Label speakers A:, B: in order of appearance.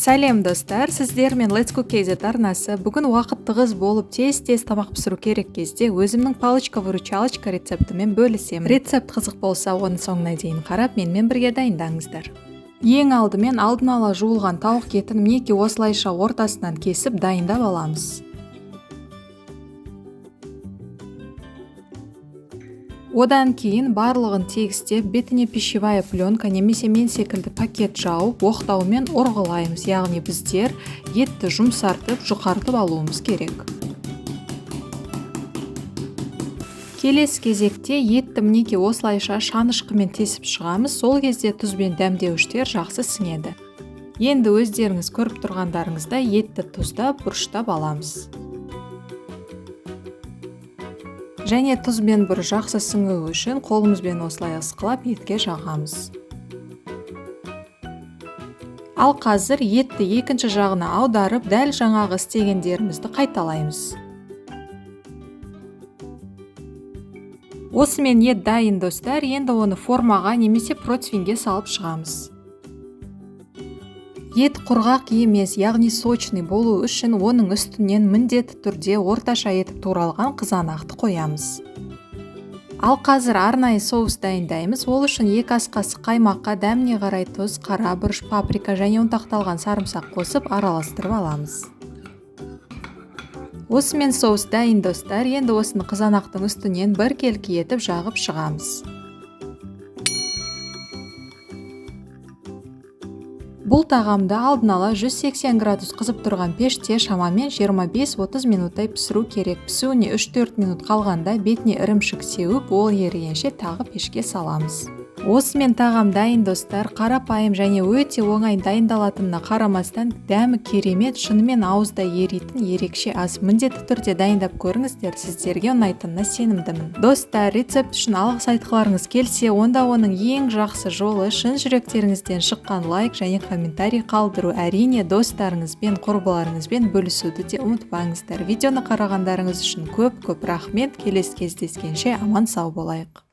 A: Сәлем достар, сіздермен Let's Cook KZ арнасы. Бүгін уақыт тығыз болып, тез-тез тамақ пісіру керек кезде өзімнің палочка-выручалочка рецептімен бөлісемін. Рецепт қызық болса, оны соңына дейін қарап, менімен бірге дайындаңыздар. Ең алдымен алдын ала жуылған тауық етін мінекей осылайша ортасынан кесіп дайындап аламыз. Одан кейін барлығын тегістеп, бетіне пищевая пленка немесе мен секілді пакет жауып, оқтаумен ұрғылаймыз. Яғни біздер етті жұмсартып, жұқартып алуымыз керек. Келесі кезекте етті мінекей осылайша шанышқымен тесіп шығамыз. Сол кезде тұз бен дәмдеуіштер жақсы сіңеді. Енді өздеріңіз көріп тұрғандарыңыздай етті тұздап, бұрыштап аламыз. Және тұз бен бұрыш жақсы сіңуі үшін қолымызбен осылай ысқылап етке жағамыз. Ал қазір етті екінші жағына аударып, дәл жаңағы істегендерімізді қайталаймыз. Осымен ет дайын достар, енді оны формаға немесе противеньге салып шығамыз. Ет құрғақ емес, яғни сочный болу үшін оның үстінен міндетті түрде орташа етіп туралған қызанақты қоямыз. Ал қазір арнайы соус дайындаймыз. Ол үшін 2 ас қасық қаймаққа дәміне қарай тұз, қара бұрыш, паприка және ұнтақталған сарымсақ қосып араластырып аламыз. Осымен соус дайын достар, енді осыны қызанақтың үстінен біркелкі етіп жағып шығамыз. Бұл тағамды алдын ала 180 градус қызып тұрған пеште шамамен 25-30 минуттай пісіру керек. Пісуіне 3-4 минут қалғанда бетіне ірімшік сеуіп, ол ерігенше тағы пешке саламыз. Осымен тағам дайын достар, қарапайым және өте оңай дайындалатынына қарамастан дәмі керемет, шынымен ауызда еритін ерекше ас. Міндетті түрде дайындап көріңіздер, сіздерге ұнайтынына сенімдімін. Достар, рецепт үшін алғыс айтқыларыңыз келсе, онда оның ең жақсы жолы шын жүректеріңізден шыққан лайк және комментарий қалдыру. Әрине, достарыңызбен, құрбыларыңызбен бөлісуді де ұмытпаңыздар. Видеоны қарағандарыңыз үшін көп-көп рахмет. Келесі кездескенше аман сау болайық.